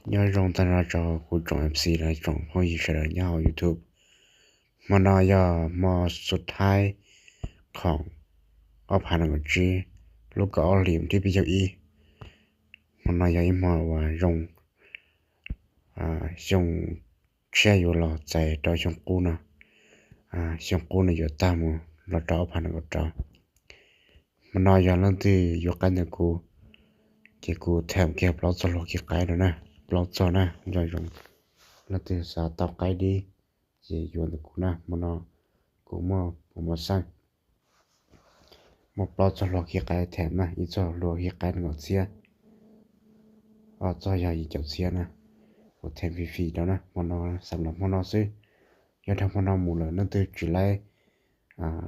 Nyob zoo tag nrho rau kuv tsoom M C los tsoom phooj ywg sawv daws nyob hauv YouTube. Hmo no yog hmo xub thaib khoom ob phav nees nkaum tsib, lub kaum ob hlis thib peb caug ib. Hmo no yog ib hmo uas zoo, xyoo tshiab yuav los txais rau xyoo qub no. Xyoo qub no yuav tag mus los rau ob phav nees nkaum rau. Hmo no yog leej twg yuav qaib ntawm kuv, ces kuv tham kiag plaub txoj hlua khi qaib rau na, plaub txoj na, nco ntsoov. Leej twg xav tau qaib dib, ces yuav ntawm kuv na, hmo no kuv muaj promotion, muaj plaub txoj hlua khi qaib tham na, ib txoj hlua khi qaib nees nkaum txhiab, ob txoj yog yim caum txhiab na, kuv tham free free rau na, hmo no, xam los hmo no xwb. Yog dhau hmo no mus lawm leej twg tsis laib,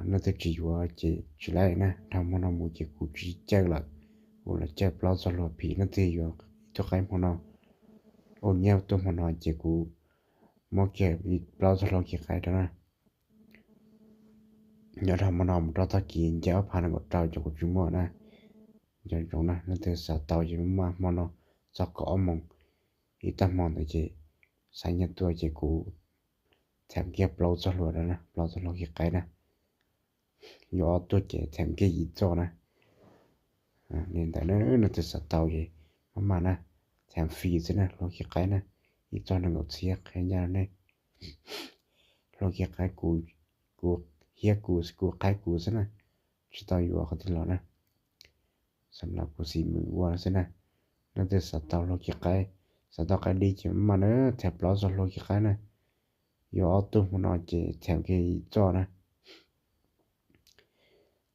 leej twg tsis yuav ces tsis laib na, dhau hmo no mus ces kuv tsis caij lawm, kuv los caij plaub txoj hlua phim. Leej twg yuav ib tug qaib hmo no, ua nyiaj tuaj hmo no ces kuv muab kiag plaub txoj hlua khi qaib rau na. Nyob dhau hmo no mus rau tag kis nce ob phav nees nkaum rau ces kuv tsis muaj na. Nco ntsoov na, leej twg xav tau ces maj mam hmo no txog kaum ob moos ib tag hmo ntawd ces xa nyiaj tuaj ces kuv tham kiag plaub txoj hlua rau na, plaub txoj hlua khi qaib na. Yuav ob tug ces tham kiag yim txoj na. Li ntawd na, leej twg xav tau ces maj mam na, tham free xwb na, hlua khi qaib na, ib txoj nees nkaum txhiab qhia ncaj rau nej. Hlua khi qaib kuv, kuv hiab kuv, kuv qaib kuv xwb na, tsis tau yuav qhov twg los na. Xam los kuv xim mws ua xwb na. Leej twg xav tau hlua khi qaib, xav tau qaib dib ces maj mam na, tham plaub txoj hlua khi qaib na. Yuav ob tug hmo no ces tham kiag yim txoj na.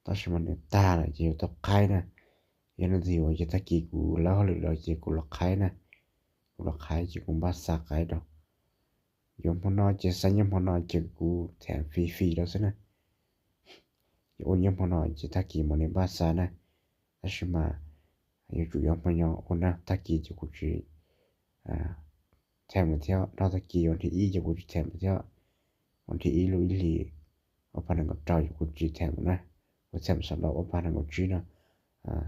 Tab sis mas nws tag lawm ces yuav tau qhaib na. Yog leej twg yuav ces tag kis kuv lawb hauj lwm lawm ces kuv los qhaib na, kuv los qhaib ces kuv npaj xa qaib rau. Yuav hmo no ces xa nyiaj hmo no ces kuv tham free free rau xwb na. Yuav ua nyiaj hmo no ces tag kis mam li npaj xa na. Tab sis mas yuav tsum yuav hmo no ua na, tag kis ces kuv tsis tham lawm thiab, dhau tag kis vas thib ib ces kuv tsis tham lawm thiab. Vas thib ib lub ib hlis ob phav nees nkaum rau ces kuv tsis tham lawm na, kuv tham xam los ob phav nees nkaum tsib no,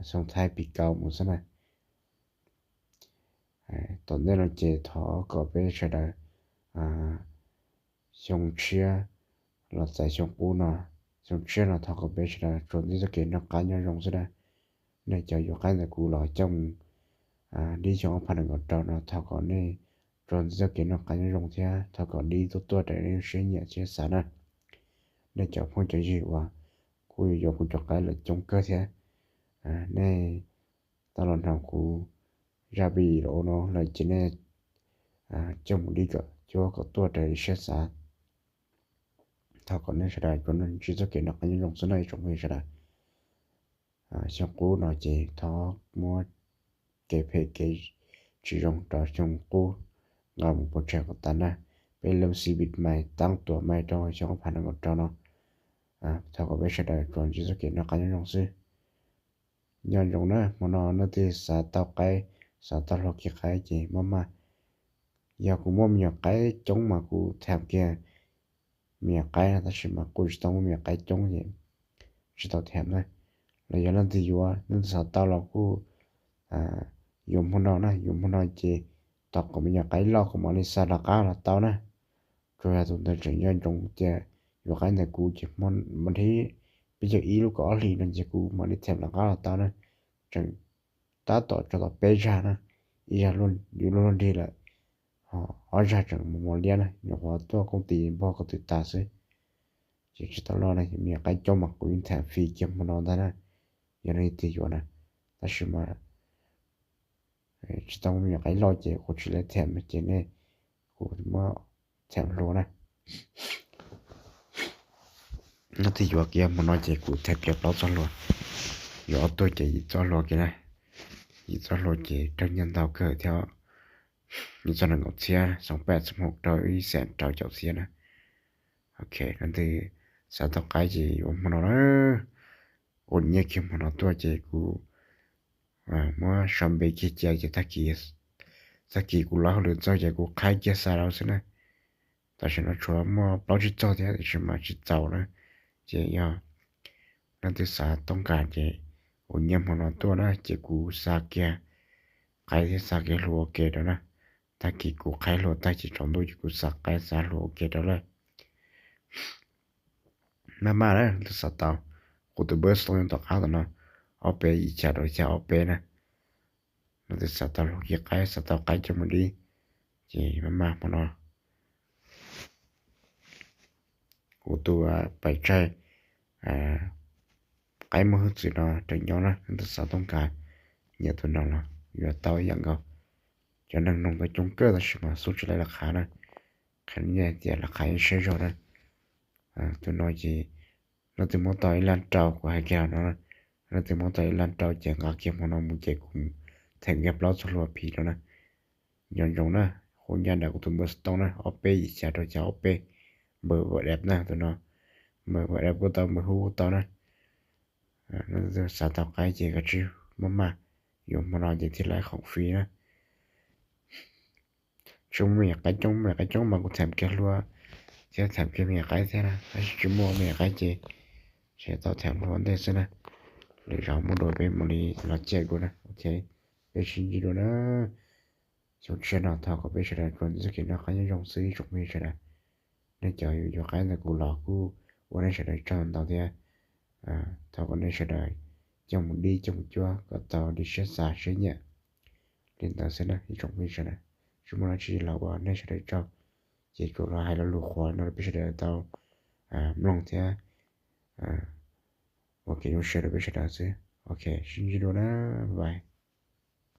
xyoo thaib pis kaus mus xwb na. Tom ntej no ces thov kom peb sawv daws xyoo tshiab los txais xyoo qub no, xyoo tshiab no thov kom peb sawv daws tsuas ntsib txoj kev noj qab nyob zoo xwb na. Nej cov yuav qaib ntawm kuv los coj mus dib xyoo ob phav nees nkaum rau no thov kom nej tsuas ntsib txoj kev noj qab nyob zoo thiab thov kom dib tuaj tuaj raws nej siab nyiam siab xav na. Nej cov phooj cov ywg uas kuj yuav yuav kuv cov qaib lawm coob kawg thiab, nej tau los hnov kuv zaj video no lawm ces nej coj mus dib kom cuab kom tuaj raws siab xav. Thov kom nej sawv daws tsuas ntsib txoj kev noj qab nyob zoo xwb no ib tsoom phooj ywg sawv daws. Xyoo qub no ces thov muab kev phem kev tsis zoo rau xyoo qub nqa mus pov tseg kom tas na. Peb lub xib pib mais tab tom mais rau xyoo ob phav nees nkaum rau no, thov kom peb sawv daws tsuas ntsib txoj kev noj qab nyob zoo xwb. Nyob zoo na, hmo no leej twg xav tau qaib, xav tau hlua khi qaib ces maj mam. Yog kuv muaj me nyuam qaib coob mas kuv tham kiag me nyuam qaib no, tab sis mas kuv tsis tau muaj me nyuam qaib coob ces tsis tau tham na. Los yog leej twg yuav, leej twg xav tau los kuj yuav hmo no na, yuav hmo no ces thov kom me nyuam qaib loj kom mam li xa rov qab los tau na. Tsuas yog tus ntawd tseem nco ntsoov tias yuav qaib ntawm kuv ces hmo thib peb caug ib lub kaum ob hlis no ces kuv mam li tham rov qab los tau na. Tseem tab tom tso tau peb zag na, ib zag yus luag nrig lawm, ob zag tseem mus mos liab na, nyuam qhuav tuaj koom tis npog ko tw tas xwb. Ces tsis tau loj na, me nyuam qaib coob mas kuv yeej tham fis kiag hmo no ntag na. Yog leej twg yuav na, tab sis mas tsis tau muaj me nyuam qaib loj ces kuv tsis lawv tham ces nej, kuv muab tham hlua na. Leej twg yuav kiag hmo no ces kuv tham kiag plaub txoj hlua, yuav ob tug ces yim txoj hlua kiag na. Yim txoj hlua ces raug nyiaj ntau kawg thiab, yim txoj nees nkaum txhiab, xoom paj xoom hoom rau ib xeem rau caum txhiab na. Ok, leej twg xav tau qaib ces yuav hmo no na, ua nyiaj kiag hmo no tuaj ces kuv muab sau npe kiag cia ces tag kis kuv lawv hauj lwm txog ces kuv qhaib kiag xa rau xwb na. Tam sim no tshuav muaj plaub tsib txoj thiab tab sis mas tsis txaus na. Ces yog leej twg xav tau nkas ces ua nyiaj hmo no tuaj na ces kuv xa kiag qaib thiab xa kiag hlua ua ke rau na. Tag kis kuv qaib hlua tag ces tsaus ntuj ces kuv xav qaib xav hlua ua ke rau lawm. Maj maj na, leej twg xav tau, kuv tus npawb xov tooj nyob tom qab tom no, ob peb yim xya rau xya ob peb na. Leej twg xav tau hlua kiag qaib, xav tau qaib coj mus dib, ces maj maj hmo no kuv tus pais tsaig qaib muaj hwj txwv no rau nyob na, leej twg xav tau kab nyiam tus no los yuav tau ib yam nkaus. Cov neeg nug tau coob kawg tab sis mas xub tsis tau laj qhav na, qhia tias laj qhav yeej siab zog na. Tus no ces leej twg muab tau ib laj rau, kuv hais kiag no, leej twg muab tau ib laj rau ces nqa kiag hmo no mus ces kuv them kiag plaub txog hlua phim rau na. Nco ntsoov na, hu nyab nram kuv tus npawb xov tooj na, ob peb yim xya rau xya ob peb, npawb WhatsApp na tus no, npawb WhatsApp kuj tau, npawb hu kuj tau na. Leej twg xav tau qaib ces kav tsij maj maj, yuav hmo no ces thiaj li khoom free na. Tsis muaj me nyuam qaib coob, me nyuam qaib coob mas kuv them kiag hlua thiab them kiag me nyuam qaib thiab na, tab sis tsis muaj me nyuam qaib ces tsis tau them hlua ua ntej xwb na. Lwm zaus muaj dua peb mam li los cem dua na. Ok, peb sib ntsib dua na. Xyoo tshiab no thov kom peb sawv daws tsuas ntsib txoj kev noj qab nyob zoo xwb ib tsoom phooj ywg sawv daws. Nej cov yuav yuav qaib ntawm kuv los kuj ua nej sawv daws tsaug ntau thiab. Thov kom nej sawv daws coj mus dib coj mus cuab kom tau li siab xav siab nyiam. Li ntawd xwb na ib tsoom phooj ywg sawv daws. Tsis muaj dab tsi los ua nej sawv daws tsaug, ces kuv los hais lo lus qhuav no rau peb sawv daws tau mloog thiab ua kev zoo siab rau peb sawv daws xwb. Ok, sib ntsib dua na, bye bye.